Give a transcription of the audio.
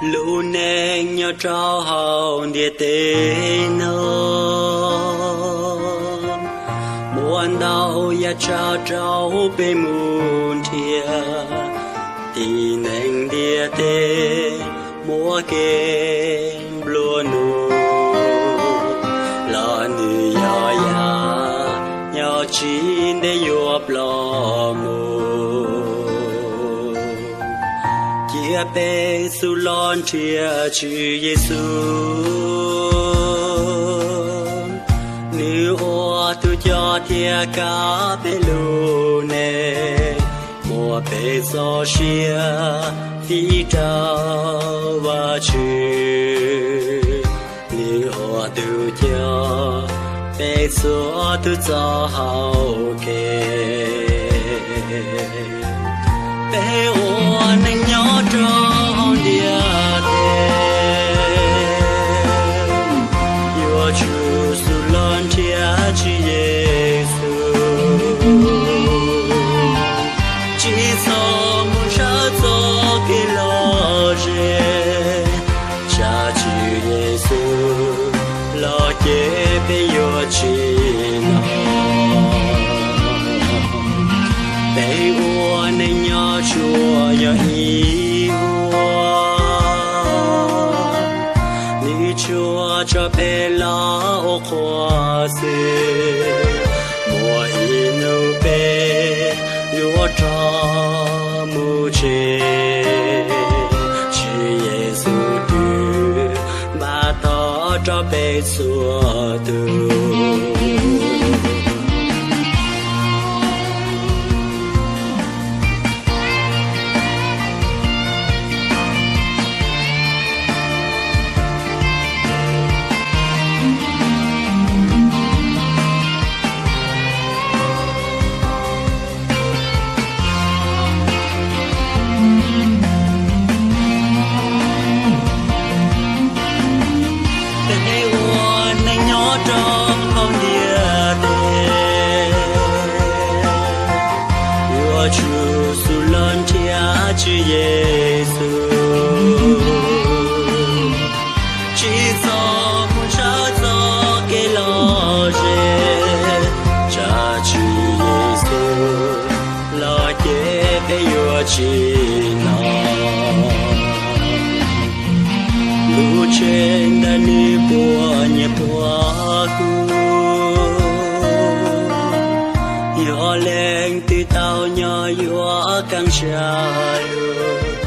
Lub neej nyob rau hauv ntiaj teb no muaj ntau yam tsa rau peb mus nrhiav. Tib neeg ntiaj teb muaj kev nplua nuj, los nws yog yam nyob tsis ntev yuav ploj mus. Cia peb xub los nrhiav Tswv Yexus, nws ua tus coj thiab kav peb lub neej, muab peb txoj sia fij rau Vajtswv. Nws ua tus coj peb txhua tus txoj hau kev. Peb ua neej nyob rau hauv ntiaj teb, yuav tsum xub los nrhiav Tswv Yexus, tsis txhob mus ntshaw txoj kev lom zem. Tsam Tswv Yexus los ces peb yuav tsim no. Peb ua neej nyob tsuas yog ib vuag, nws tsuas tso peb los ua qhua xwb. Muaj ib hnub peb yuav rov mus tsev, Tswv Yexus twb npaj tog rau peb txhua tus. Peb ua neej nyob rau hauv ntiaj teb, yuav tsum xub los nrhiav Tswv Yexus, tsis txhob mus ntshaw txoj kev lom zem. Tsam Tswv Yexus los ces peb yuav tsim no. Lub tsev ntawm nws puas nyiam puas kub, yog leej twg tau nyob yuav kaj siab lug.